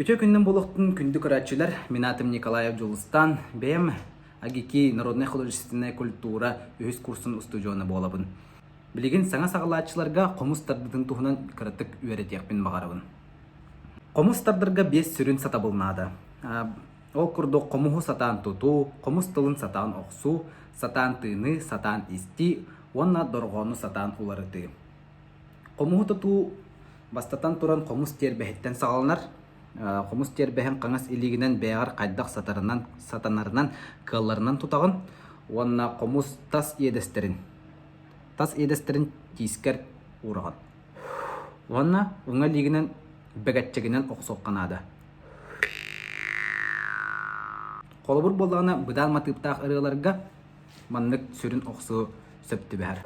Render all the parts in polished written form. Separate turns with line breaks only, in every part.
Үтүө күнүнэн буолуохтун күндү көрөөччүлэр, мин аатым Николаев Дьулустаан, бэйэм АГИКИ народнай художественная культура үһүс курсун устудьуона буолабын. Билигин саҥа саҕалааччыларга хомус тардытын туһунан кыратык үөрэтиэхпин баҕарабын. Хомус тардарга биэс сүрүн сатабыл наада. Ол курдук хомуһу сатаан тутуу, хомус тылын сатаан охсуу, сатаан тыыныы, сатаан истии уонна дорҕоону сатаан уларытыы. Хомуһу тутуу бастатан туран хомус тиэрбэһиттэн саҕаланар. Хомус тиэрбэһин хаҥас илиигинэн бэйэҕэр хайдах сатарынан, сатанарынан, кыалларынан тутаҕын уонна хомус тас иэдэстэрин тас иэдэстэрин тиискэр уураҕын. Уонна уҥа илиигинэн бэгэччэгинэн охсуохха наада. Холобур буоллаҕына, быдаан матыыптаах ырыаларга маннык сүрүн охсуу сөп түбэһэр.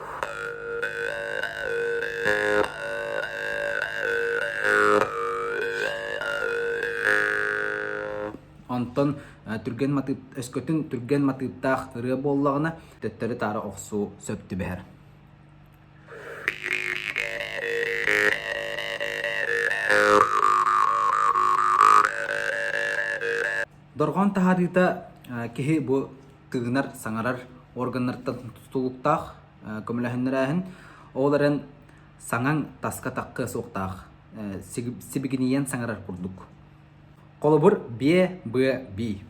Онтон түргэн матыып, өскөтүн түргэн матыыптаах ырыа буоллаҕына, төттөрү-таары охсуу сөп түбэһэр. Дорҕоон таһаарыыта киһи бу тыынар, саҥарар органнартан тутулуктаах көмөлөһүннэрээһин. Ол эрэн саҥаҥ таска таххыа суохтаах, сибигинийэн саҥарар курдук. Холобур, биэ, быа, бии.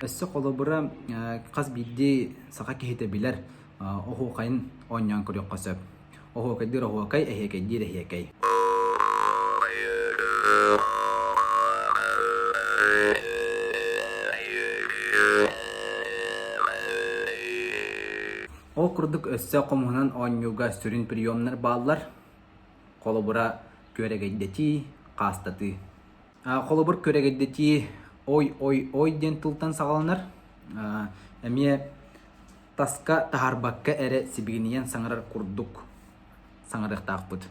Өссө холобура хас биирдии саха киһитэ билэр оһуохайын оонньоон көрүөххэ сөп. Оһуокайдыыр оһуокай, эһиэкэйдиир эһиэкэй. Ол курдук өссө хомуһунан оонньууга сүрүн приемнар бааллар. Холобура, күөрэгэйдэтии, хаастатыы. Холобур, күөрэгэйдэтии ой-ой-ой диэн тылтан саҕаланар. Эмиэ таска таһаарбакка эрэ сибигинийэн саҥарар курдук саҥарыахтаахпыт.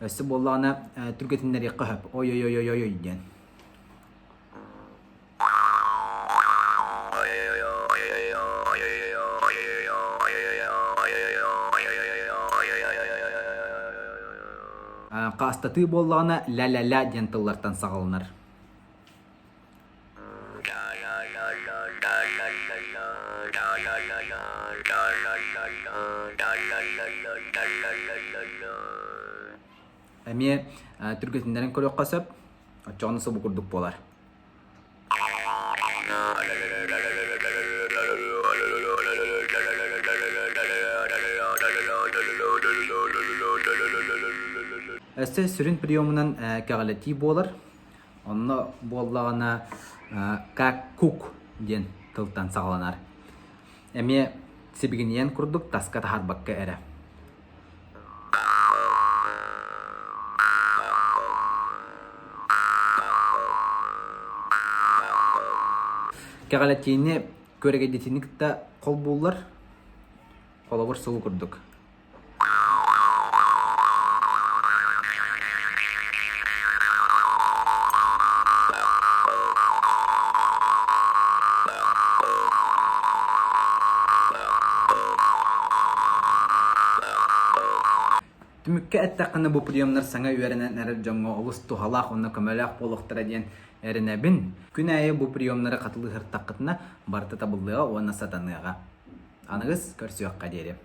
Өссө буоллаҕына түргэтиннэриэххэ сөп. Ой-ой-ой-ой-ой диэн. Хаастатыы буоллаҕына ля-ля-ля диэн тыллартан саҕаланар. Эмиэ түргэтиннэрэн көрүөххэ сөп. Оччоҕуна субу курдук буолар. Өссө сүрүн приемунан кэҕилэтии буолар. Онно буоллаҕына как кук диэн тылтан саҕаланар. Эмиэ сибигинийэн курдук таска таһаарбакка эрэ. Кэҕэлэтиини күөрэгэйдэтиини кытта холбууллар, холобур сылы курдук. Түмүккэ эттэххинэ, бу приемнар саҥа үөрэнэн эрэр дьоҥҥо олус туһалаах уонна көмөлөөх буолуохтара диэн эрэнэбин. Күн аайы бу приемнары хатылыыртаххытына барыта табыллыаҕа уонна сатаныаҕа. Аныгыс көрсүөххэ диэри.